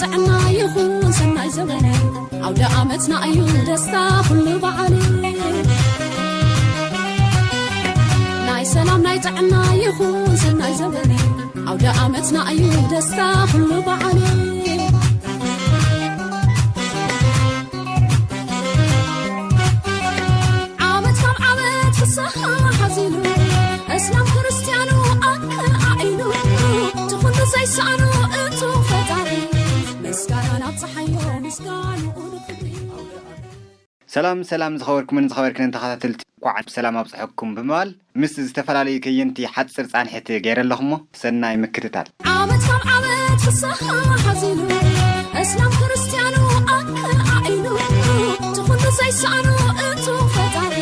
ጥዕና ይኹን ሰናይ ዘበን፣ ኣውደ ዓመትና እዩ ደስታ ኩሉ በዓል። ናይ ሰላም ናይ ጥዕና ይኹን ሰናይ ዘበን፣ ኣውደ ዓመትና እዩ ደስታ ኩሉ በዓል። ዓመት ካብ ዓመት ፍስሃ ሓዚሉ፣ እስላም ክርስትያኑ ኣከዓዒሉ፣ እቲ ኩሉ ዘይሰኣኖ እቱ ፈጣሪ፣ ምስጋና ናብጽሓዮ፣ ምስጋንኡ ንኽብሪ። ሰላም ሰላም፣ ዝኸበርኩምን ዝኸበርክንን ተኸታተልቲ፣ እንኳዕ ብሰላም ኣብጽሐኩም ብምባል፣ ምስ ዝተፈላለዩ ከየንቲ ሓጽር ጻንሒት ገይረ ኣለኹ እሞ፣ ሰናይ ምክትታል። ዓመት ካብ ዓመት ፍስሃ ሓዚሉ፣ እስላም ክርስትያኑ ኣከዓዒሉ፣ እቲ ኩሉ ዘይሰኣኖ እቱ ፈጣሪ፣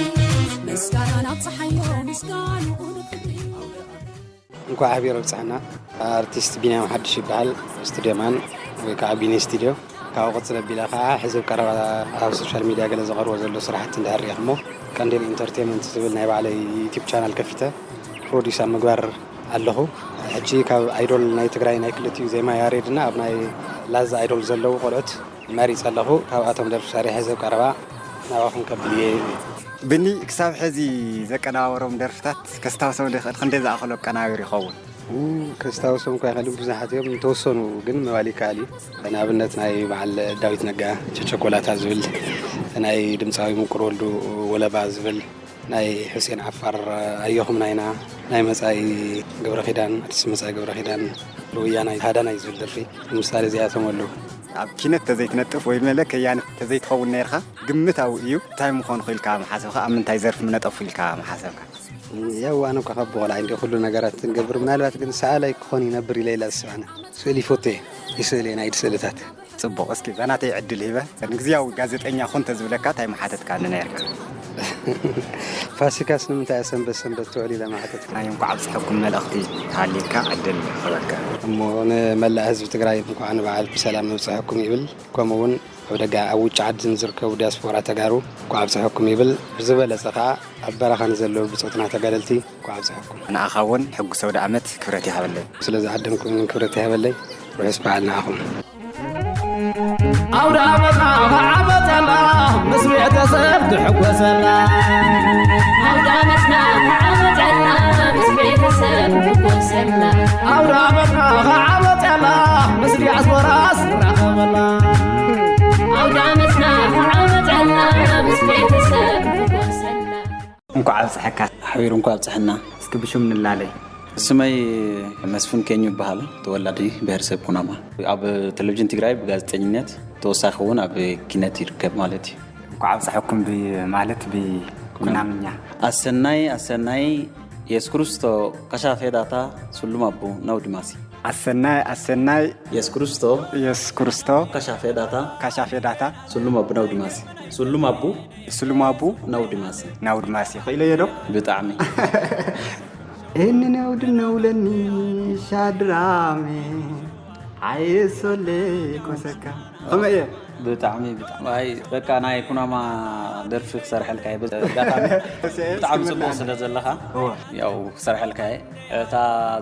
ምስጋና ናብጽሓዮ፣ ምስጋንኡ ንኽብሪ። እንኳዕ ኣሕቢሩ ኣብጽሐና። ኣርቲስት ቢንያም ሓድሽ ይበሃል። ስቱድዮ ማን ወይ ከዓ ቢኒ ስቱድዮ። ካብኡ ቅጽል ኣቢለ ከዓ ሕዚ ኣብ ቀረባ ኣብ ሶሻል ሚድያ ገለ ዝቐርቦ ዘሎ ስራሕቲ እንድሕር ርኢኹሞ፣ ቀንዴል ኢንተርቴይመንት ዝብል ናይ ባዕለይ ዩቲዩብ ቻናል ከፊተ ፕሮዲስ ኣብ ምግባር ኣለኹ። ሕጂ ካብ ኣይዶል ናይ ትግራይ ናይ ክልቲኡ ዜማ ያሬድና ኣብ ናይ ላዛ ኣይዶል ዘለዉ ቆልዑት መሪጸ ኣለኹ። ካብኣቶም ደርፊ ሰሪሐ ሕዚ ኣብ ቀረባ ናባኹም ከብል እየ። ብኒ ክሳብ ሕዚ ዘቀናበሮም ደርፍታት ከስታውሶም ዝኽእል ክንደይ ዝኣኽሎ ኣቀናቢሩ ይኸውን? ኡ፣ ከስታውሶም እኳ ይኽእል፣ ብዙሓት እዮም፣ እንተወሰኑ ግን ምባል ይከኣል እዩ። ንኣብነት ናይ በዓል ዳዊት ነጋ ቸቸኮላታ ዝብል፣ ናይ ድምፃዊ ምቁር ወልዱ ወለባ ዝብል፣ ናይ ሑሴን ዓፋር ኣዮኹምና ኢና፣ ናይ መጻኢ ግብረ ኪዳን፣ ኣዲስ መጻኢ ግብረ ኪዳን፣ ለወያናይ ሃዳናይ ዝብል ደርፊ፣ ንምሳሌ እዚኣቶም ኣለዉ። ኣብ ኪነት ተዘይትነጥፍ ወይ መለ ከያኒ ተዘይትኸውን ነይርካ፣ ግምታዊ እዩ። እንታይ ምኾንኹ ኢልካ ምሓሰብካ? ኣብ ምንታይ ዘርፊ ምነጠፉ ኢልካ ምሓሰብካ? ያው ኣነ እኳ ካብ ቆልዓ እንዲ ኩሉ ነገራት እንገብር፣ ምናልባት ግን ሰኣላይ ክኾን ይነብር ኢለ ኢላ ዝስብ ኣነ። ስእሊ ይፈቱ እየ፣ ይስእል እየ፣ ናይ ኢድ ስእልታት። ጽቡቕ፣ እስኪ እዛ ናተይ ዕድል ሂበ፣ ንግዝያዊ ጋዜጠኛ ኩን ተዝብለካ እንታይ ምሓተትካኒ ነይርካ? ፋሲካስ ንምንታይ እያ ሰንበት ሰንበት ትውዕል ኢለ ምሓተትካ። ኣይ፣ እንኳዕ ኣብጽሐኩም መልእኽቲ ተሃልዩካ ዕድል ክህበካ። እሞ ንመላእ ህዝቢ ትግራይ እንኳዕ ንበዓል ብሰላም ኣብጽሐኩም ይብል። ከምኡ እውን ኣብ ደገ ኣብ ውጭ ዓዲ ንዝርከቡ ዲያስፖራ ተጋሩ እንኳዕ ኣብጽሐኩም ይብል። ብዝበለጸ ከኣ ኣብ በረኻ ንዘለዉ ብጾትና ተጋደልቲ እንኳዕ ኣብጽሐኩም። ንኣኻ እውን ሕጉስ ኣውደ ዓመት ክብረት ይሃበለይ። ስለ ዝዓደምኩምን ክብረት ይሃበለይ። ርሑስ በዓል ንኣኹም። ኣውደ ዓመትና ክዓመጸና ምስ ቤተሰብ ትሕጎሰና። ኣውደ ዓመትና ክዓመጸና ምስ ቤተሰብ ትሕጎሰና። ኣውደ ዓመትና ክዓመጸና ምስ ዲያስፖራ ስራኸበና። ኣውደ ዓመትና ክዓመጸና ምስ ቤተሰብ ትሕጎሰና። እንኳዕ ኣብጽሐካ። ኣሕቢሩ እንኳዕ ኣብጽሐና። እስኪ ብሽም ንላለይ። ስመይ መስፍን ኬኙ ይበሃል። ተወላዲ ብሄረሰብ ኩናማ። ኣብ ቴሌቪዥን ትግራይ ብጋዜጠኝነት፣ ተወሳኺ እውን ኣብ ኪነት ይርከብ ማለት እዩ። እንኳዕ ኣብጽሐኩም ብ-፣ ማለት ብኩናምኛ። ኣሰናይ፣ ኣሰናይ፣ የሱስ ክርስቶ ከሻፌ ዳታ፣ ስሉም ኣቡ ናው ድማሲ። ኣሰናይ፣ ኣሰናይ፣ የሱስ ክርስቶ የሱስ ክርስቶ ከሻፌ ዳታ፣ ከሻፌ ዳታ፣ ስሉም ኣቡ ናው ድማሲ። ስሉም ኣቡ ስሉም ኣቡ ናው ድማሲ። ናው ድማሲ። ኽኢለዮ ዶ? ብጣዕሚ። እኒ ነውድ ነውለኒ ሻድራሜ፣ ሓየሶለ ኮሰካ። ኸመይ እየ? ብጣዕሚ፣ ብጣዕሚ። ኣይ፣ በቃ ናይ ኩናማ ደርፊ ክሰርሐልካ እየ። በዚ ኣጋጣሚ ብጣዕሚ ጽቡቕ ስለ ዘለኻ፣ እወ። ያው ክሰርሐልካ እየ። እታ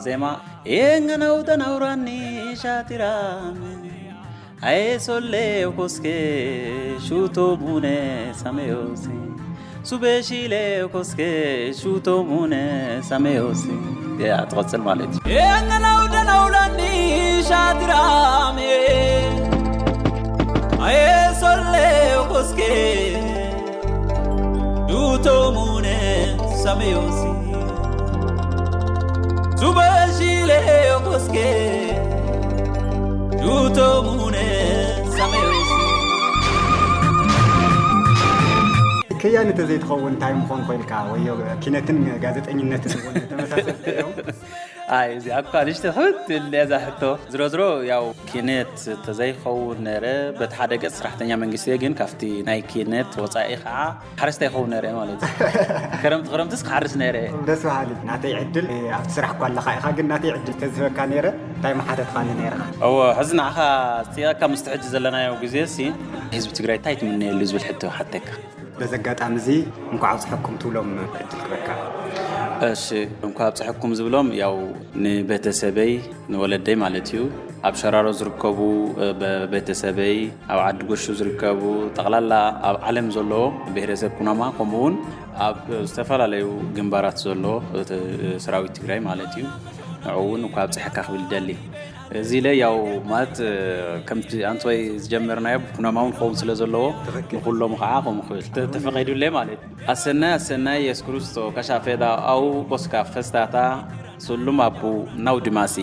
ዜማ፣ የንገነው ተነውራኒ ሻቲራሜ፣ ኣየ ሶሌ ኮስኬ ሹቶ ቡነ ሳሜዮሲ፣ ሱቤሺሌ ኮስኬ ሹቶ ቡነ ሳሜዮሲ። ያ፣ ትቐጽል ማለት እዩ። የንገነው ተነውራኒ ሻቲራሜ፣ ኣየ ሶሌ ኮስኬ ዱቶሙነ ሰመዮሲ፣ ሱበሺሌ ኮስኬ ዱቶሙነ ሰመዮሲ። ከያኒ ተዘይትኸውን እንታይ ምኾን ኮንካ? ወዮ ኪነትን ጋዜጠኝነትን እውን ተመሳሰልቲ እዮም። ኣይ፣ እዚኣ እኳ ንእሽተይ ክብድ ትብል እያ እዛ ሕቶ። ዝሮ ዝሮ፣ ያው፣ ኪነት ተዘይኸውን ነይረ፣ በቲ ሓደ ገጽ ሰራሕተኛ መንግስቲ እየ፣ ግን ካብቲ ናይ ኪነት ወጻኢ ከዓ ሓረስታይ ይኸውን ነይረ ማለት እዩ። ክረምቲ ክረምትስ ክሓርስ ነይረ። ደስ በሃሊ። ናተይ ዕድል፣ ኣብቲ ስራሕ እኳ ኣለኻ ኢኻ፣ ግን ናተይ ዕድል ተዝህበካ ነይረ፣ እንታይ ምሓተትኻኒ ነይርኻ? እወ፣ ሕዚ ንዓኻ ዝጥየቀካ፣ ምስቲ ሕጂ ዘለናዮ ግዜ ሲ፣ ህዝቢ ትግራይ እንታይ ትምነየሉ ዝብል ሕቶ ሓተካ። በዚ ኣጋጣሚ እዚ እንኳዕ ኣብፅሐኩም ትብሎም ዕድል ክበካ። እሺ፣ እንኳዕ ኣብፅሐኩም ዝብሎም ያው ንቤተሰበይ፣ ንወለደይ ማለት እዩ። ኣብ ሸራሮ ዝርከቡ፣ እ፣ በ-፣ ቤተሰበይ፣ ኣብ ዓዲ ጎሹ ዝርከቡ፣ ጠቕላላ ኣብ ዓለም ዘሎ ብሄረሰብ ኩናማ፣ ከምኡ እውን ኣብ ዝተፈላለዩ ግንባራት ዘሎ፣ እ፣ ተ-፣ ሰራዊት ትግራይ ማለት እዩ። ንዕኡ እውን እንኳ ኣብፀሐካ ክብል ይደሊ። እዚ ኢለ ያው ማለት፣ እ፣ ከምቲ ኣንቶይ ዝጀመርናዮ ኩናማ እውን ክኸውን ስለ ዘለዎ፣ ትኽክል። ንኩሎም ከዓ ከምኡ ክብል ተ-፣ ተፈቒዱለይ ማለት እዩ። ኣሰናይ ኣሰናይ የሱስ ክርስቶ ከሻፌዳ ኣው ቦስካ ፈስታታ ሱሉም ኣቡ ናው ድማሲ።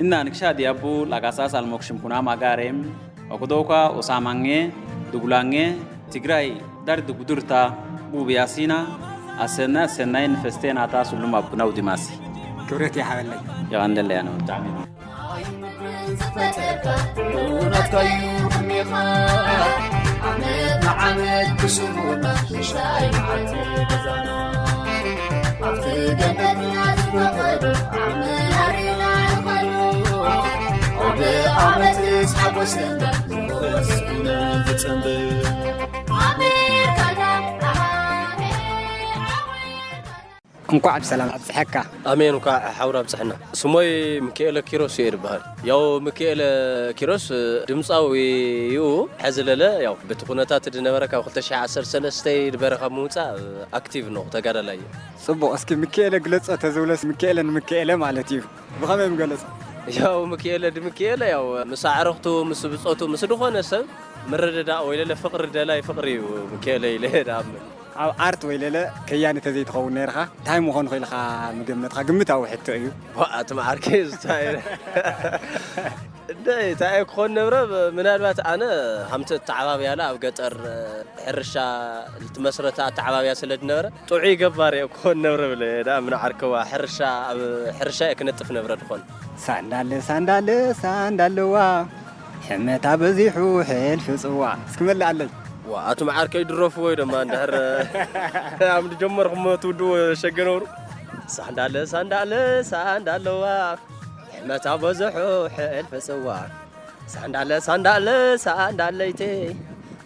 እና ንክሻ ዲያቡ ላጋሳስ ኣልሞክሽም ኩና ማጋሬም ኦክዶኳ ኦሳማንጌ ዱጉላንጌ ትግራይ ዳር ድጉዱርታ ቡብያሲና ኣሰናይ ኣሰናይ ንፈስቴናታ ሱሉም ኣቡ ናው ድማሲ። ክብረት ይሓበለይ። ያው እንደለያ ነው። ብጣዕሚ ዝፈጠርካ ናትካዩ እኒኻ። ዓመት ንዓመት ብስሙና ሽሻይ መዓልቲ ገዛና። ኣብቲ ገነትና ዝፈቐዶ ዓመት ኣሪና ንኸዶ። ዓውደ ዓመትስ ሓጎስና ንወስኑ ዝጽንብል። ኣሜን ካልካ ኣሃ፣ ኣሜን። እንኳዕ ብሰላም ኣብፅሐካ። ኣሜን፣ እንኳዕ ሓውር ኣብፅሐና። ስሞይ ሚካኤለ ኪሮስ እየ ዝበሃል። ያው ሚካኤለ ኪሮስ ድምፃዊ እዩ። ሕዚ ለለ ያው በቲ ኩነታት ድነበረ ካብ ክልተ ሽሕ ዓሰርተ ሰለስተ ድበረ ካብ ምውፃእ ኣክቲቭ ነው ተጋዳላይ እየ። ፅቡቕ፣ እስኪ ሚካኤለ ግለፆ ተዝብለስ ሚካኤለ ንሚካኤለ ማለት እዩ። ብኸመይ ምገለፆ? ያው ሚካኤለ ድሚካኤለ ያው ምስ ኣዕርኽቱ፣ ምስ ብፆቱ፣ ምስ ዝኾነ ሰብ ምርድዳእ ወይ ለለ ፍቕሪ ደላይ ፍቕሪ እዩ ሚካኤለ ኢለ እየ ድኣምን። ኣብ ኣርት ወይ ለለ ከያኒ ተዘይትኸውን ነይርኻ፣ እንታይ ምኾንኹ ኢልኻ ምገመትካ? ግምታዊ ሕቶ እዩ። ዋእ፣ ኣቲ መዓርከይ፣ እንታይ እንታይ እንታይ ክኾን ነብረ? ምናልባት ኣነ ሃምቲ ኣተዓባብያለ ኣብ ገጠር ሕርሻ ልትመስረተ ኣተዓባብያ ስለ ድነበረ፣ ጥዑይ ገባር እየ ክኾን ነብረ ብለ እየ ደኣ ምናዓርከዋ ሕርሻ፣ ኣብ ሕርሻ እየ ክነጥፍ ነብረ ድኾን። ሳንዳለ፣ ሳንዳለ፣ ሳንዳለዋ፣ ሕመታ በዚሑ ሕልፊ ጽዋ። እስኪ መላእ ኣለይ። ዋ፣ ኣቱም ዓርከይ ድረፍዎ እዩ ደማ፣ እንድሕር ኣብ ድጀመርኩሞ ትውድዎ ሸገ ነብሩ። ሳንዳለ፣ ሳንዳለ፣ ሳንዳለዋ፣ ሕመታ በዝሑ ሕልፊ ጽዋ። ሳንዳለ፣ ሳንዳለ፣ ሳንዳለይቲ፣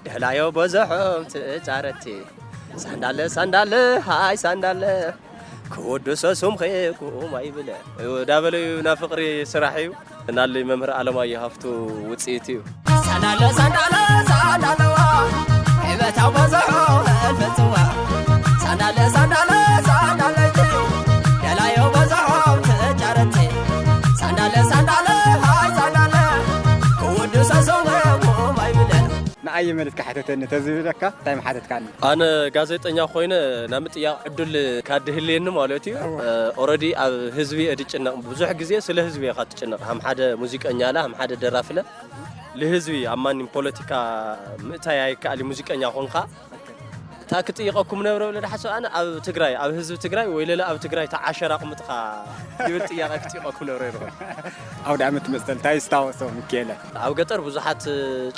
ደላዮ በዝሖም ትጫረቲ። ሳንዳለ፣ ሳንዳለ፣ ሃይ ሳንዳለ፣ ክውድሶ ስምኺ ቁም ኣይብለ። ዳበለዩ፣ ናይ ፍቕሪ ስራሕ እዩ። ናለይ መምህር ኣለማየሁ ሃፍቱ ውፅኢት እዩ። ሳንዳለ፣ ሳንዳለ፣ ሳንዳለዋ፣ ሕመታ በዝሑ ሕልፊ ጽዋ። ሳንዳለ፣ ሳንዳለ፣ ሳንዳለይቲ፣ ደላዮ በዝሖም ትጫረቲ። ሳንዳለ፣ ሳንዳለ፣ ሃይ ሳንዳለ፣ ክውድሶ ስምኺ ቁም ኣይብለ። ንኣየ መሊስካ ሕተተኒ ተዝብለካ እንታይ ምሓተትካኒ? ኣነ ጋዜጠኛ ኮይነ ናይ ምጥያቕ ዕድል ካድህልየኒ ማለት እዩ። እወ። ኦረዲ ኣብ ህዝቢ እየ ድጭነቕ። ብዙሕ ግዜ ስለ ህዝቢ እየ ካትጭነቕ። ሃም ሓደ ሙዚቀኛለ፣ ሃም ሓደ ደራፍለ፣ ልህዝቢ ኣብ ማንም ፖለቲካ ምእታይ ኣይከኣል እዩ። ሙዚቀኛ ኮንካ እታ ክጥይቐኩም ነብረ ብለ ድሓስብ ኣነ ኣብ ትግራይ፣ ኣብ ህዝቢ ትግራይ ወይ ለለ ኣብ ትግራይ ተዓሸር ኣቕምጥኻ ዝብል ጥያቐ ክጥይቐኩም ነብረ ይርኹም። ኣውደ ዓመት ትመጽእ እንታይ ይስታወሶ ሚካኤለ? ኣብ ገጠር ብዙሓት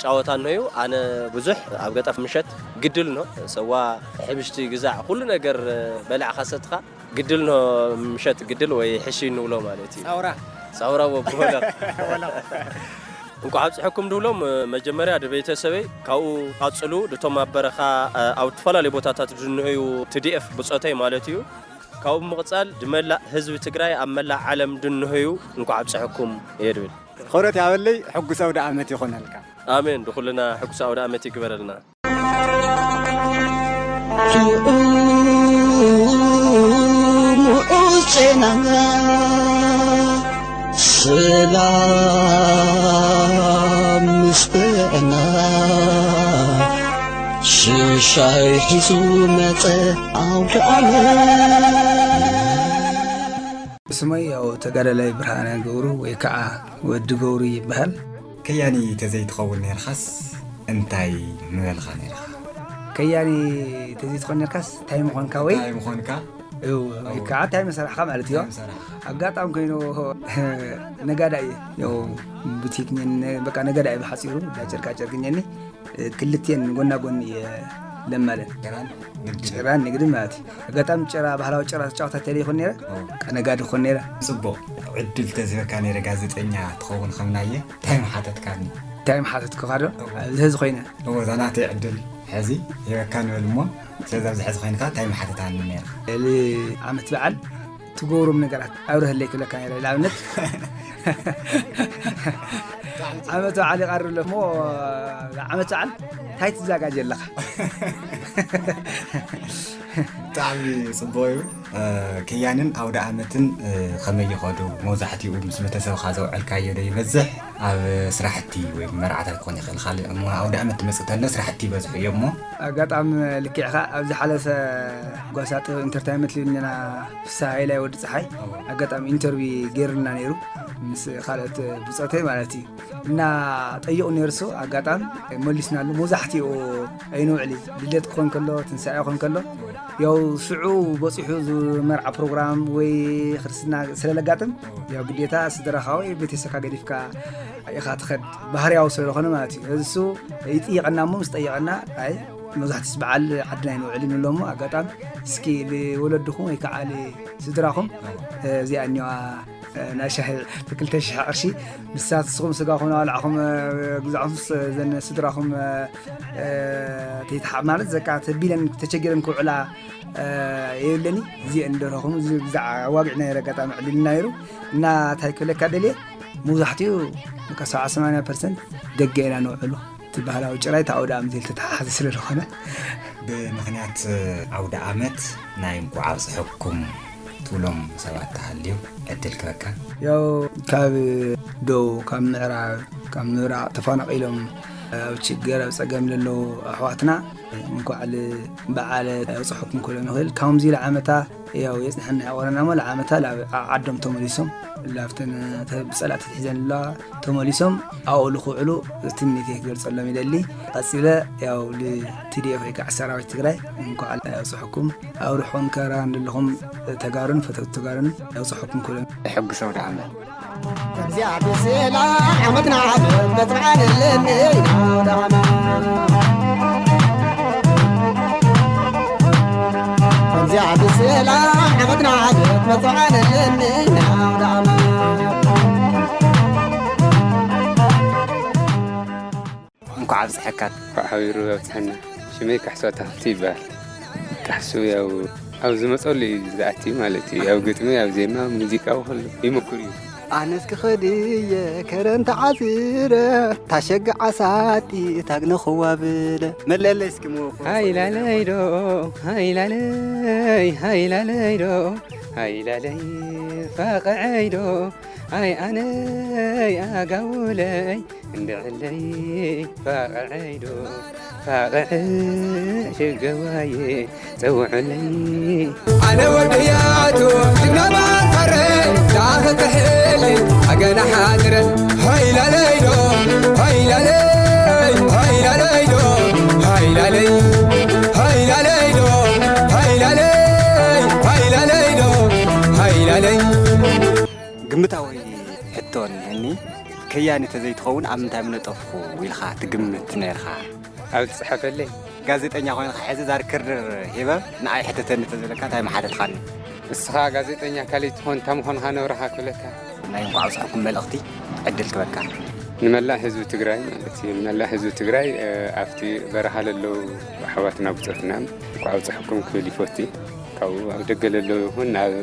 ጫወታ እንሆዩ። ኣነ ብዙሕ ኣብ ገጠር ምሸት ግድል ነው። ሰዋ፣ ሕብሽቲ ግዛዕ፣ ኩሉ ነገር በላዕኻ ሰትኻ ግድል ነው። ምሸት ግድል ወይ ሕሺ እንብሎ ማለት እዩ። ጻውራ። ጻውራ ወብሆለ። እንኳዕ ኣብፅሐኩም ድብሎም መጀመርያ ድቤተሰበይ፣ ካብኡ ቃፅሉ ድቶም ኣብ በረኻ ኣብ ዝተፈላለዩ ቦታታት ድንሆዩ ትዲኤፍ ብፆተይ ማለት እዩ። ካብኡ ብምቕፃል ድመላእ ህዝቢ ትግራይ ኣብ መላእ ዓለም ድንሆዩ እንኳዕ ኣብፅሐኩም እየ ድብል። ኾረት ያበለይ ሕጉስ ኣውደ ዓመት ይኾነልካ። ኣሜን። ድኹልና ሕጉስ ኣውደ ዓመት ይግበረልና። ሙዑዝ ዜና፣ ሰላም ምስ ጥዕና፣ ሽሻይ ሒዙ መጸ ኣውደ ዓመት። ስመይ ያው ተጋዳላይ ብርሃነ ገብሩ ወይ ከዓ ወዲ ገብሩ ይበሃል። ከያኒ ተዘይትኸውን ነይርኻስ እንታይ ምበልኻ ነይርኻ? ከያኒ ተዘይትኾን ነይርካስ እንታይ ምኾንካ ወይ እንታይ ምኾንካ? እው፣ ወይ ከዓ እንታይ ምሰራሕካ ማለት እዩ። እንታይ ምሰራሕካ? ኣጋጣሚ ኮይኑ ነጋዳይ እየ። ያው ቡቲክ እኒአኒ፣ በቃ ነጋዳይ እየ ብሓፂሩ፣ እንዳ ጨርቃ ጨርቂ እኒአኒ። ክልቴን ጎና ጎኒ እየ ለማለን። ጭራን ንግዲ። ጭራን ንግዲ ማለት እዩ። ኣጋጣሚ ጭራ፣ ባህላዊ ጭራ ትጫወታ ተለይ ይኾን ነይረ? ኦ። በቃ ነጋዲ ክኾን ነይረ። ጽቡቕ ዕድል ተዝህበካ ነይረ ጋዜጠኛ ትኸውን ከም ናየ፣ እንታይ ምሓተትካኒ? እንታይ ምሓተትኩኻ ዶ? እዎ። ኣብዚ ሕዚ ኮይነ። እዎ፣ እዛ ናተይ ዕድል ሕዚ ሂበካ ንበል እሞ፣ ስለዚ ኣብዚ ሕዚ ኮይንካ እንታይ ምሓተታኒ ነይርካ? ልዕሊ ዓመት በዓል ትገብሮም ነገራት ኣብርሀለይ ክብለካ ነይረ። ንኣብነት ዓመት በዓል ይቐርብ ኣሎ እሞ፣ ዓመት በዓል እንታይ ትዘጋጀ ኣለኻ? ብጣዕሚ ጽቡቕ እዩ። ከያንን ኣውደ ዓመትን ከመይ ይኸዱ? መብዛሕትኡ ምስ ቤተሰብካ ዘውዐልካዮ ዶ ይበዝሕ? ኣብ ስራሕቲ ወይ መርዓታት ክኾን ይኽእል፣ ካልእ እሞ ኣውደ ዓመት ትመጽእ ተሎ ስራሕቲ ይበዝሑ እዮም እሞ። ኣጋጣሚ ልክዕኻ፣ ኣብዚ ሓለፈ ጓሳ ጥበብ ኢንተርታይመንት ልብልና ፍስሃ ሃይላይ ወዲ ፀሓይ ኣጋጣሚ ኢንተርቪ ገይሩልና ነይሩ፣ ምስ ካልኦት ብፆተይ ማለት እዩ። እና ጠይቑ ነይሩ እሱ፣ ኣጋጣሚ መሊስናሉ። መብዛሕትኡ ኣይንውዕል፣ ልደት ክኾን ከሎ፣ ትንሳኤ ክኾን ከሎ፣ ያው ሽዑ በፂሑ ዝመርዓ ፕሮግራም ወይ ክርስትና ስለለጋጥም፣ ያው ግዴታ ስድራኻ ወይ ቤተሰብካ ገዲፍካ ኢኻ ትኸድ፣ ባህርያዊ ስለዝኾነ ማለት እዩ። እዚ እሱ ይጥይቐና እሞ ምስ ጠየቐና፣ ኣይ መብዛሕትስ በዓል ዓድና ኣይንውዕልን ንብሎ እሞ፣ ኣጋጣሚ እስኪ ልወለድኹም ወይ ከዓ ልስድራኹም እዚኣ እኒዋ ናይ ሻሂ ብክልተ ሽሕ ቅርሺ፣ ንሳት ንስኹም ስጋኹም ኣባልዕኹም ግዛዕኹምስ ዘን ስድራኹም ተይትሓ ማለት ዘቃ ተቢለን ተቸጊረን ክውዕላ የብለኒ። እዚአን ደረኹም እዚ ግዛዕ ኣዋጊዕና ነይረ፣ ኣጋጣሚ ዕድልና ነይሩ። እና እንታይ ክብለካ ደልየ፣ መብዛሕትኡ በቃ ሰብዓ ሰማንያ ፐርሰንት ደገ ኢና ነውዕሎ። እቲ ባህላዊ ጭራይ እቲ ኣውደ ዓመት ዝተተሓሓዘ ስለ ዝኾነ። ብምኽንያት ኣውደ ዓመት ናይ እንኳዕ ኣብፀሐኩም ትብሎም ሰባት ተሃልዩ ዕድል ክበካ። ያው ካብ ደቡብ፣ ካብ ምዕራብ፣ ካብ ምብራቕ ተፈናቒሎም ኣብ ችግር ኣብ ፀገም ዘለዉ ኣሕዋትና እንኳዕ ልበዓል ኣብፀሐኩም ክብሎም ይኽእል። ከምዚ ኢሉ ዓመታ ያው የፅንሐና እዩ። ቆረና እሞ ለዓመታ ላብ ዓ- ዓዶም ተመሊሶም ላብተን ተ- ብፀላእቲ ተትሒዘን ኣለዋ ተመሊሶም ኣብኡ ልክውዕሉ ትምኒተይ ክገልፀሎም ይደሊ። ቀፂለ ያው ልቲዲኤፍ ወይ ከዓ ሰራዊት ትግራይ እንኳዕ ኣብፅሐኩም። ኣብ ርሑን ከራን ዘለኹም ተጋሩን ፈተውቲ ተጋሩን ኣብፅሐኩም ክብሎም። ሕጉስ ኣውደ ዓመት። እግዚኣብሔር ሰላም ዓመትና ዓመት በጽባሕ ንለምይ ናውዳና። እግዚኣብሔር ሰላም ዓመትና ዓመት በጽባሕ ንለምይ ናውዳና። እንኳዕ ኣብፀሐካ። እንኳዕ ሓቢሩ ኣብፀሐና። ሽመይ ካሕሱ ኣታኽልቲ ይበሃል። ካሕሱ ያው ኣብ ዝመፀሉ እዩ ዝኣቲ ማለት እዩ። ኣብ ግጥሚ፣ ኣብ ዜማ፣ ሙዚቃ ኩሉ ይምኩር እዩ። ኣነስ ክኸድ እየ ከረን ተዓዚረ፣ ታሸገ ዓሳጢ እታግነ ክዋብለ። መለለይ እስኪ ምወ-፣ ሃይላለይ ዶ፣ ሃይላለይ፣ ሃይላለይ ዶ፣ ሃይላለይ ፋቕዐይ ዶ፣ ኣይ ኣነይ ኣጋውለይ እንድዕለይ ፋቕዐይ ዶ ፋቕዐ ሽገዋየ ጸውዐለይ። ኣነ ወድያቱ ጅግና ባፈረ ዳኸተሕሊ ኣገና ሓድረ ሃይላለይ ዶ ሃይላለይ ሃይላለይ ዶ ሃይላለይ ሃይላለይ ዶ ሃይላለይ ሃይላለይ ዶ ሃይላለይ። ግምታዊ ሕቶ እኒሀኒ። ከያኒ ተዘይትኸውን ኣብ ምንታይ ምነጠፍኩ ኢልካ ትግምት ነርካ? ኣብ ዝጽሓፈለይ። ጋዜጠኛ ኮይንካ ሕዚ ዛር ክርር ሂበ ንዓይ ሕተተኒ ተዝብለካ እንታይ ምሓተትካኒ? እስኻ ጋዜጠኛ ካልእ ትኾን እንታ ምኾንኻ ነብርኻ ክብለካ። ናይ እንኳዕ ኣብፅሐኩም መልእኽቲ ዕድል ክበካ። ንመላእ ህዝቢ ትግራይ ማለት እዩ። ንመላእ ህዝቢ ትግራይ ኣብቲ በረኻ ለለዉ ኣሕዋትና ብፆትና እንኳዕ ኣብፅሐኩም ክብል ይፈቱ። ካብኡ ኣብ ደገ ለለዉ ይኹን ኣብ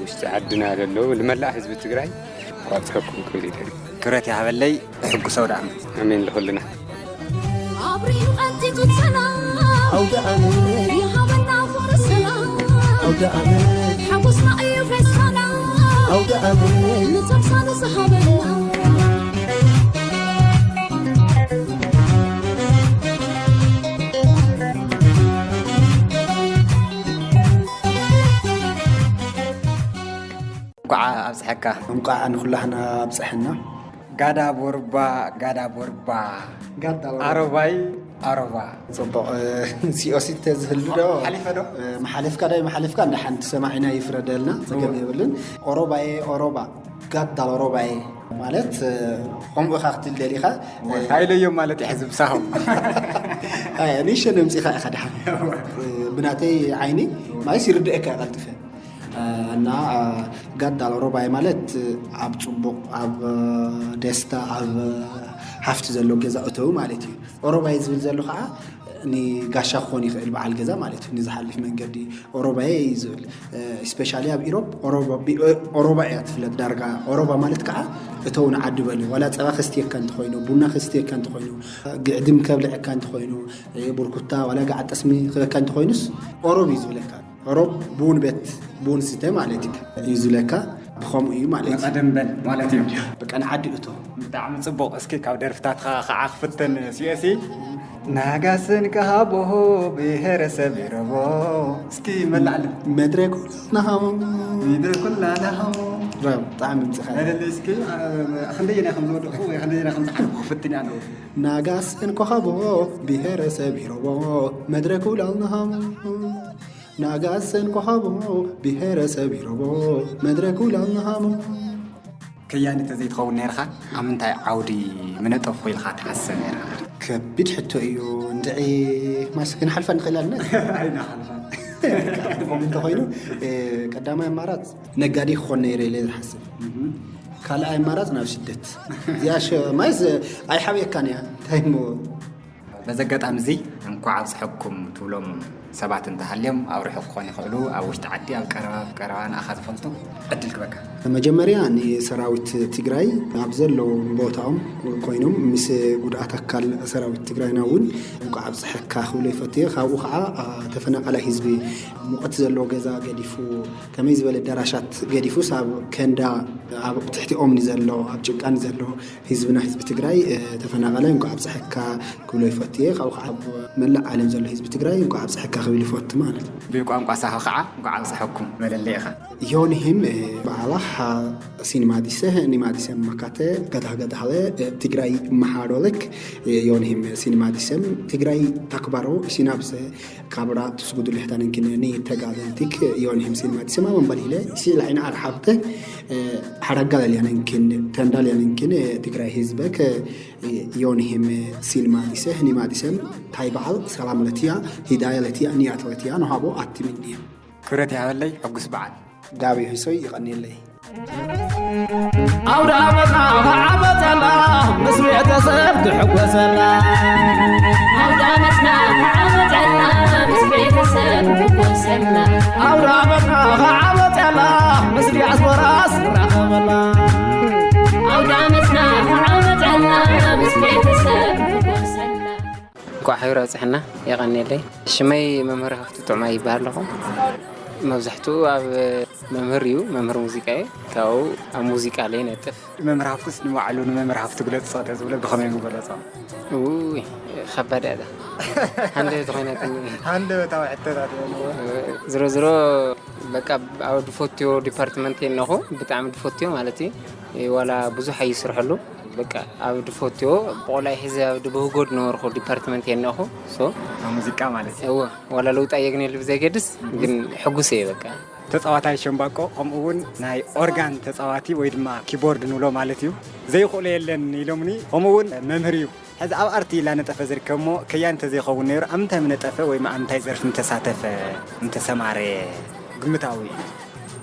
ውሽጢ ዓድና ለለዉ ንመላእ ህዝቢ ትግራይ እንኳዕ ኣብፅሐኩም ክብል ይደሊ። ክብረት ይሃበለይ። ሕጉስ ኣውደ ዓመት። ኣሜን ለኹልና። ኣብሪሁ ቀንጢጡ ሰላም ኣውደ ዓመት ይሃበና ፍቕሪ ሰላም ኣውደ ዓመት ሓጎስና እዩ ፌስታና ኣውደ ዓመት ንተምሳሉ ዝሃበና። እንኳዕ ኣብፀሐካ። እንኳዕ ንኩላህና ኣብፀሐና። ጋዳ ቦርባ ጋዳ ቦርባ ጋዳ ቦርባ። ኣረባይ ኣረባ። ፅቡቕ። ሲኦሲ ተዝህሉ ዶ ሓሊፈ ዶ? መሓለፍካ ዶ መሓለፍካ እንዳ ሓንቲ ሰማዒና ይፍረደልና፣ ፀገም የብልን። ኦሮባየ ኦሮባ ጋዳ ኦሮባየ ማለት ከምኡ ኢኻ ክትብል ደሊኻ። ሃይለዮም ማለት እዩ ሕዚ ብሳሆም። ንሸ ነምፂኻ ኢኻ ድሓን ብናተይ ዓይኒ ማለት ይርድእካ ቀልጥፈ። እና ጋዳል ኦሮባይ ማለት ኣብ ፅቡቕ ኣብ ደስታ ኣብ ሃፍቲ ዘሎ ገዛ እተው ማለት እዩ። ኦሮባይ ዝብል ዘሎ ከዓ ንጋሻ ክኾን ይኽእል በዓል ገዛ ማለት እዩ። ንዝሓልፍ መንገዲ ኦሮባየ እዩ ዝብል። ስፔሻሊ ኣብ ኢሮብ ኦሮባ ቢ- ኦሮባ እያ ትፍለጥ። ዳርጋ ኦሮባ ማለት ከዓ እተው ንዓዲ በል። ዋላ ፀባ ከስትየካ እንተኾይኑ፣ ቡና ከስትየካ እንተኾይኑ፣ ግዕድም ከብልዐካ እንተኾይኑ፣ ቡርኩታ ዋላ ገዓ ጠስሚ ክበካ እንተኾይኑስ ኦሮብ እዩ ዝብለካ። ኦሮብ ቡን ቤት ቡን ስተ ማለት እዩ ዝብለካ። ብኸምኡ እዩ ማለት እዩ። መቐደም በል ማለት እዩ። በቃ ንዓዲ እቶ። ብጣዕሚ ጽቡቕ። እስኪ ካብ ደርፍታትኻ ከዓ ክፍትን ሲኦሲ። ናጋስን ከሃቦ ብሄረሰብ ይረቦ። እስኪ መላዕሊ። መድረክ ኩላናሃሞ። መድረክ ኩላናሃሞ። ብጣዕሚ ምጽኻ። መለለይ እስኪ፣ አ፣ ክንደየናይ ከም ዝወደቕኩ ወይ ክንደየናይ ከም ዝዓርኩ ክፍትን እያ ኣለኹ። ናጋስን ከሃቦ ብሄረሰብ ይረቦ። መድረክ ኩላናሃሞ። ናጋስን ከሃቦ ብሄረሰብ ይረቦ። መድረክ ኩላናሃሞ። ከያኒ ተዘይትኸውን ነይርኻ፣ ኣብ ምንታይ ዓውዲ ምነጠፍኩ ኢልካ ትሓስብ ነይርካ? ከቢድ ሕቶ እዩ። እንድዒ ማስ ክንሓልፋ ንኽእል ኣለና። ኣይንሓልፋን። ከምኡ እንተኾይኑ፣ እ፣ ቀዳማይ ኣማራጽ ነጋዴ ክኾን ነይረ ኢለ ዝሓስብ። እህ። ካልኣይ ኣማራጽ ናብ ስደት። እዚኣ ሸ-፣ ማይስ ኣይሓብየካን እያ። እንታይ እሞ? በዚ ኣጋጣሚ እዚ እንኳዕ ኣብፀሐኩም ትብሎም ሰባት እንተሃልዮም፣ ኣብ ርሑቕ ክኾኑ ይኽእሉ፣ ኣብ ውሽጢ ዓዲ፣ ኣብ ቀረባ፣ ኣብ ቀረባ ንኣኻ ዝፈልጡ ዕድል ክበካ። መጀመርያ ንሰራዊት ትግራይ ኣብ ዘለዎም ቦታኦም ኮይኖም ምስ ጉድኣት ኣካል ሰራዊት ትግራይና እውን እንኳዕ ኣብፀሐካ ክብሎ ይፈትየ። ካብኡ ከዓ፣ አ፣ ተፈናቃላይ ህዝቢ ሙቐት ዘለዎ ገዛ ገዲፉ፣ ከመይ ዝበለ ኣዳራሻት ገዲፉስ ኣብ ከንዳ፣ ኣብ ትሕቲ ኦምኒ ዘሎ፣ ኣብ ጭቃ ንዘሎ ህዝብና፣ ህዝቢ ትግራይ፣ እ፣ ተፈናቃላይ እንኳዕ ኣብፀሐካ ክብሎ ይፈቱ እየ። ካብኡ ከዓ ኣብ መላእ ዓለም ዘሎ ህዝቢ ትግራይ እንኳዕ ኣብፀሐካ ክብል ይፈቱ ማለት እዩ። ብቋንቋ ሳሆ ከዓ እንኳዕ ኣብፀሐኩም መለለይኻ። ዮኒህም፣ እ፣ በዓላህ፣ አ፣ ሲኒማ ዲሰ፣ ኒማ ዲሰም መካተ፣ ገዳህ ገዳህለ፣ እ፣ ትግራይ መሓሮልክ፣ እ፣ ዮኒህም ሲኒማ ዲሰም ትግራይ ታክባሮ ሲናብሰ ካብራ ትስጉዱ ልሕታንንኪን ኒ ተጋደልቲክ ዮኒህም ሲኒማ ዲሰማ መንበል ሂለ ሲላ ዒና ኣርሓብተ፣ እ፣ ሓረጋ ለልያንንኪን ተንዳ ለያንንኪን፣ እ፣ ትግራይ ህዝበክ፣ እ፣ ዮኒህም ሲኒማ ዲሰ፣ ኒማ ዲሰም ታይ በዓል ሰላም ለትያ፣ ሂዳያ ለትያ፣ ንያት ለትያ፣ ንሃቦ ኣትምንያ። ክብረት ያህበለይ፣ ሕጉስ በዓል። ጋቢ ሂሶይ ይቐንየለይ። ኣውደ ዓመትና ክዓመፀና ምስ ቤተሰብ ክሕጎሰና። ኣውደ ዓመትና ክዓመፀና ምስ ቤተሰብ ክሕጎሰና። ኣውደ ዓመትና ክዓመፀና ምስ ዲያስፖራ ዝራኸበና። ኣውደ ዓመትና ክዓመፀና ምስ ቤተሰብ ክሕጎሰና። እንኳዕ ሓቢሩ ኣብፅሐና። የቐንየለይ። ሽመይ መምህር ሃፍቱ ጥዑማይ ይበሃል ኣለኹ። መብዛሕትኡ ኣብ መምህር እዩ፣ መምህር ሙዚቃ እየ። ካብኡ ኣብ ሙዚቃ ለይ ነጥፍ። መምህር ሃፍቱስ ንባዕሉ ንመምህር ሃፍቱ ግለጾ ተዝብሎ ብኸመይ ምገለጾ? ውይ፣ ከባድ እያ እዛ። ሃንደበት ኮይናትኒ። ሃንደበታዊ ሕቶታት እዮም። ዝሮ ዝሮ፣ በቃ፣ ኣብ ድፈትዮ ዲፓርትመንት እየ ኣለኹ። ብጣዕሚ ድፈትዮ ማለት እዩ። ዋላ ብዙሕ ኣይስርሐሉ። በቃ፣ ኣብ ድፈትዮ ብቆላይ ሕዚ ኣብ ድብህጎ ድነበርኩ ዲፓርትመንት እየ ኣለኹ። ሶ፣ ኣብ ሙዚቃ ማለት እዩ። እወ፣ ዋላ ለውጢ ኣየግንየሉ ብዘይገድስ፣ ግን ሕጉስ እየ በቃ። ተጻዋታይ ሸምባቆ፣ ከምኡ እውን ናይ ኦርጋን ተጻዋቲ ወይ ድማ ኪቦርድ ንብሎ ማለት እዩ። ዘይኽእሎ የለን ኢሎምኒ፣ ከምኡ እውን መምህር እዩ። ሕዚ ኣብ ኣርቲ ላነጠፈ ዝርከብ እሞ፣ ከያኒ እንተዘይኸውን ነይሩ፣ ኣብ ምንታይ ምነጠፈ ወይ ኣብ ምንታይ ዘርፊ ምተሳተፈ፣ ምተሰማረየ? ግምታዊ እዩ።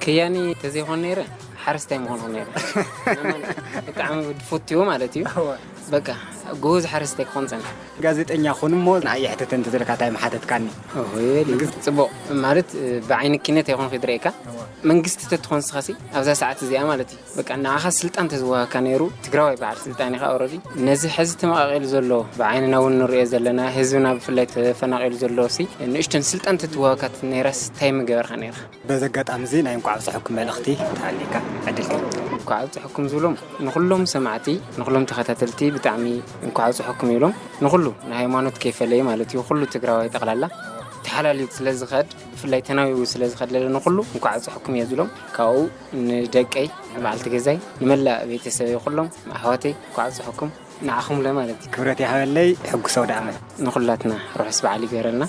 ከያኒ እንተዘይኮን ነይረ፣ ሓረስታይ ምኾንኩ ነይረ። ብጣዕሚ ድፈትዮ ማለት እዩ። እወ። በቃ፣ ጎበዝ ሓረስታይ ክኾን ጸንሐ። ጋዜጠኛ ኹን እሞ፣ ንኣይ ሕተተ እንተዘለካ እንታይ ምሓተትካኒ? ኦሆ፣ ይበል። ጽቡቕ። ማለት፣ ብዓይኒ ኪነት ኣይኮንኩ ዝርእየካ። እወ። መንግስቲ ተትኾን ንስኻሲ፣ ኣብዛ ሰዓት እዚኣ ማለት እዩ። በቃ፣ ንዓኻ ስልጣን ተዝወሃካ ነይሩ፣ ትግራዋይ በዓል ስልጣን ኢኻ ኦረዲ። ነዚ ሕዚ ተመቓቒሉ ዘሎ፣ ብዓይንና እውን ንርእዮ ዘለና፣ ህዝብና ብፍላይ ተፈናቒሉ ዘሎ ሲ፣ ንእሽተን ስልጣን ተትወሃካት ነይራስ፣ እንታይ ምገበርካ ነይርካ? በዚ ኣጋጣሚ እዚ ናይ እንኳዕ ኣብፀሐኩም መልእኽቲ እንተሃልዩካ ዕድል ክህብ። እንኳዕ ኣብፀሐኩም ዝብሎም ንኹሎም ሰማዕቲ፣ ንኹሎም ተኸታተልቲ ብጣዕሚ እንኳዕ ኣብፀሐኩም ይብሎም። ንኹሉ ንሃይማኖት ከይፈለየ ማለት እዩ፣ ኩሉ ትግራዋይ ጠቕላላ ተሓላልዩ ስለ ዝኸድ፣ ብፍላይ ተናዊቡ ስለ ዝኸድ ለለ ንኹሉ እንኳዕ ኣብፀሐኩም እየ ዝብሎም። ካብኡ ንደቀይ፣ ንበዓልቲ ገዛይ፣ ንመላእ ቤተሰበይ፣ ኩሎም ኣሕዋተይ እንኳዕ ኣብፀሐኩም። ንዓኹም ለ ማለት እዩ። ክብረት ይሃበለይ፣ ሕጉስ ኣውደ ዓመት። ንኹላትና ርሑስ በዓል ይግበረልና።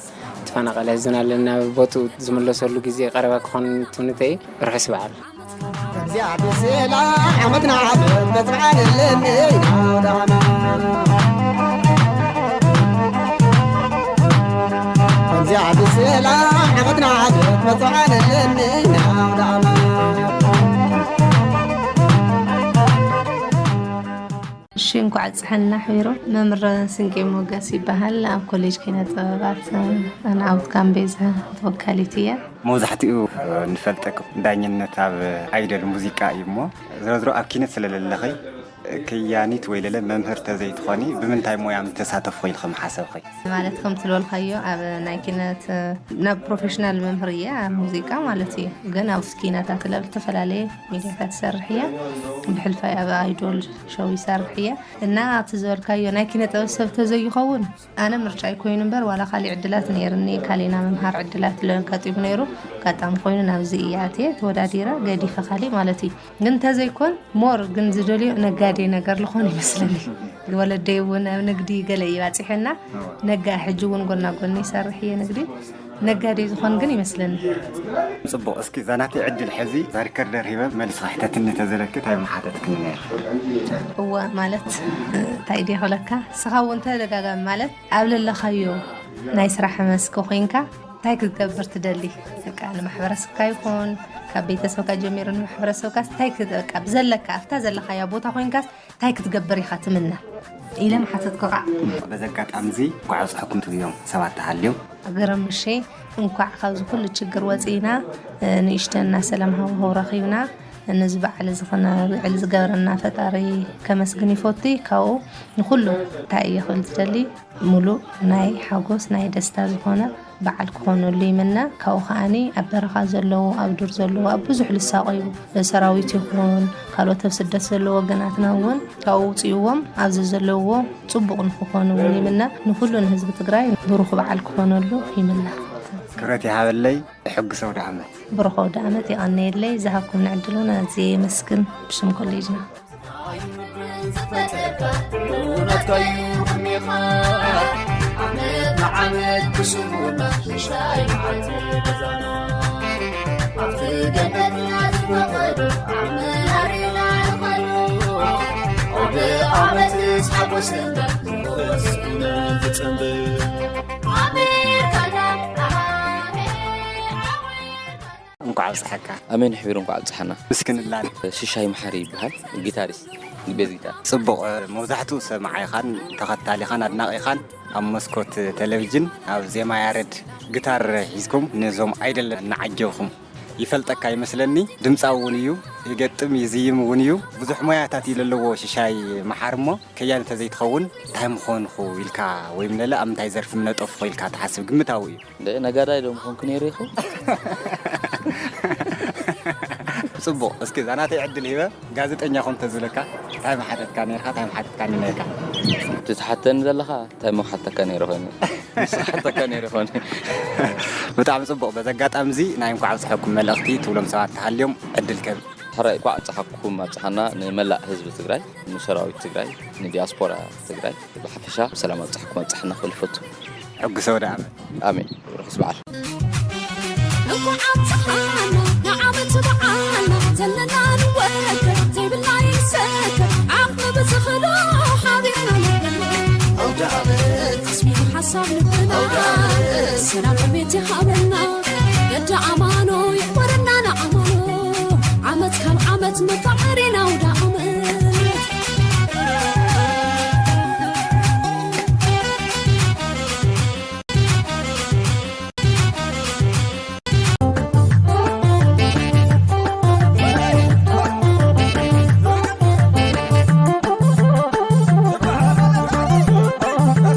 ተፈናቐለ ህዝብና ኣለና፣ ቦትኡ ዝምለሰሉ ግዜ ቀረባ ክኾን ትምኒተይ። ርሑስ በዓል። እግዚኣብሔር ሰላም ዓመትና ዓመት በጽብዓን ኣለኒ ኣውደ ዓመት። እግዚኣብሔር ሰላም ዓመትና ዓመት በጽብዓን ኣለኒ ኣውደ ዓመት። እሺ፣ እንኳዕ ጽሕና ሕቢሩ። መምህር ስንቄ ሞገስ ይበሃል። ኣብ ኮሌጅ ኪነ ጥበባት፣ እ፣ ንዓውት ጋምቤዛ ተወካሊት እየ። መብዛሕትኡ ንፈልጠኩም ዳኝነት ኣብ ኣይደል ሙዚቃ እዩ እሞ፣ ዝሮ ዝሮ ኣብ ኪነት ስለለለኺ፣ ከያኒት ወይ ለለ መምህር ተዘይትኾኒ፣ ብምንታይ ሞያ ምተሳተፍኹ ኢልኺ ምሓሰብኺ? ማለት ከምቲ ዝበልካዮ ኣብ ናይ ኪነት፣ እ፣ ናብ ፕሮፌሽናል መምህር እየ ኣብ ሙዚቃ ማለት እዩ። ግን ኣብ ኪነታት ለብ ዝተፈላለየ ሚድያታት ይሰርሕ እየ። ብሕልፋይ ኣብ ኣይዶል ሾው ይሰርሕ እየ። እና እቲ ዝበልካዮ ናይ ኪነ ጥበብ ሰብ ተዘይኸውን ኣነ ምርጫ ይኮይኑ እምበር ዋላ ካሊእ ዕድላት ነይርኒ። ካሊና መምሃር ዕድላት ለጋጢሙ ነይሩ። ኣጋጣሚ ኮይኑ ናብዚ እየ ኣትየ ተወዳዲረ ገዲፈ ካሊእ ማለት እዩ። ግን እንተዘይኮን ሞር ግን ዝደልዮ ነጋዴ ነገር ልኾን ይመስለኒ። ወለደይ እውን ኣብ ንግዲ ገለ እዩ ባፂሐና። ነጋ ሕጂ እውን ጎና ጎኒ ይሰርሕ እየ ንግዲ። ነጋዴ ዝኾን ግን ይመስለኒ። ጽቡቕ፣ እስኪ እዛ ናተይ ዕድል ሕዚ እዛ ሪከርደር ሂበ መልሲ ክሕተትኒ ተዘለኪ እንታይ ምሓተትክኒ ነይርኪ? እወ፣ ማለት እንታይ ድየ ክብለካ፣ ንስኻ እውን ተደጋጋሚ ማለት ኣብ ለለኻዮ ናይ ስራሕ መስክ ኮይንካ እንታይ ክትገብር ትደሊ? በቃ ንማሕበረሰብካ ይኹን ካብ ቤተሰብካ ጀሚሩ ንማሕበረሰብካ እንታይ ክት-፣ በቃ ብዘለካ ኣብታ ዘለኻያ ቦታ ኮይንካስ እንታይ ክትገብር ኢኻ ትምነ ኢለ ምሓተትኩኻ። በዚ ኣጋጣሚ እዚ እንኳዕ ኣብፀሐኩም ትብዮም ሰባት ተሃልዮም። ግርም እሺ፣ እንኳዕ ካብዚ ኩሉ ችግር ወፂእና፣ እ፣ ንእሽተን እና ሰላም ሃዋህው ረኺብና። ነዚ በዓል እዚ ክነብዕል ዝገበረና ፈጣሪ ከመስግን ይፈቱ። ካብኡ ንኩሉ እንታይ እየ ክብል ዝደሊ፣ ሙሉእ ናይ ሓጎስ ናይ ደስታ ዝኾነ በዓል ክኾነሉ ይምነ። ካብኡ ከዓኒ ኣብ በረኻ ዘለዎ፣ ኣብ ዱር ዘለዎ፣ ኣብ ብዙሕ ልሳቆዩ ሰራዊት ይኹን ካልኦት ኣብ ስደት ዘለዎ ወገናትና እውን ካብኡ ውፅእዎም ኣብዚ ዘለዎ ፅቡቕ ንክኾኑ እውን ይምነ። ንኩሉ ንህዝቢ ትግራይ ብሩኽ በዓል ክኾነሉ ይምነ። ክብረት ይሃበለይ። ሕጉስ ኣውደ ዓመት። ብሩኽ ኣውደ ዓመት። የቐነየለይ ዝሃብኩም ንዕድል እውን ኣዝየ የመስግን ብሽም ኮሌጅና። ዝፈጠርካ ኩሉ ናትካ እዩ ቅድሜኻ። ዓመት ንዓመት ብስሙና ሽሻይ መዓልቲ ገዛና። ኣብቲ ገነትና ዝፈቐዶ ዓመት ኣሪና ንኸዶ። ኣውደ ዓመት ምስ ሓጎስና ንወስኑ ዝጽንብል። ኣሜሪካና ኣሜን። እንኳዕ ኣብፀሐካ። ኣሜን ሕቢሩ እንኳዕ ኣብፀሐና። እስኪ ንላለ። ሽሻይ መሓሪ ይበሃል፣ ጊታሪስት፣ ቤዝ ጊታር። ጽቡቕ፣ መብዛሕትኡ ሰማዓይኻን ተኸታሊኻን ኣድናቒኻን ኣብ መስኮት ቴሌቪዥን ኣብ ዜማ ያሬድ ጊታር ሒዝኩም ነዞም ኣይደል እናዓጀብኩም ይፈልጠካ ይመስለኒ። ድምጻዊ እውን እዩ፣ ይገጥም ይዝይም እውን እዩ። ብዙሕ ሞያታት እዩ ለለዎ ሽሻይ መሓሪ እሞ ከያኒ ተዘይትኸውን እንታይ ምኾንኹ ኢልካ ወይም ለለ ኣብ ምንታይ ዘርፊ ምነጠፍኹ ኢልካ ትሓስብ? ግምታዊ እዩ። እንደ ነጋዳይ ዶ ምኾንኩ ነይሩ ይኹን? ጽቡቕ። እስኪ እዛ ናተይ ዕድል ሂበ፣ ጋዜጠኛ ኮን ተዝብለካ፣ እንታይ ምሓተትካ ነይርካ? እንታይ ምሓተትካኒ ነይርካ? እቲ ትሓተኒ ዘለኻ፣ እንታይ ምሓተካ ነይሩ ኾይኑ? ንስኻ ሓተካ ነይሩ ኾይኑ። ብጣዕሚ ጽቡቕ። በዚ ኣጋጣሚ እዚ ናይ እንኳዕ ኣብጽሐኩም መልእኽቲ ትብሎም ሰባት ተሃልዮም ዕድል ከብ። ሕራይ፣ እንኳዕ ኣብጽሓኩም ኣብጽሓና ንመላእ ህዝቢ ትግራይ፣ ንሰራዊት ትግራይ፣ ንዲያስፖራ ትግራይ። ብሓፈሻ ብሰላም ኣብጻሕኩም ኣብጻሕና ክብል ይፈቱ። ሕጉስ ኣውደ ዓመት። ኣሜን። ርሑስ በዓል። እንኳዕ ኣብጽሓና ንዓመት በዓልና፣ ዘለና ንወከ ዘይብልና ይሰከ፣ ዓቕሚ ብዝኽእሎ ሓቢርና ንበል። ኣውደ ዓመት፣ ኣስሚሩ ሓሳብ ልብና፣ ኣውደ ዓመት፣ ሰላም ዕቤት ይሃበና። ገዲ ኣማኑኤል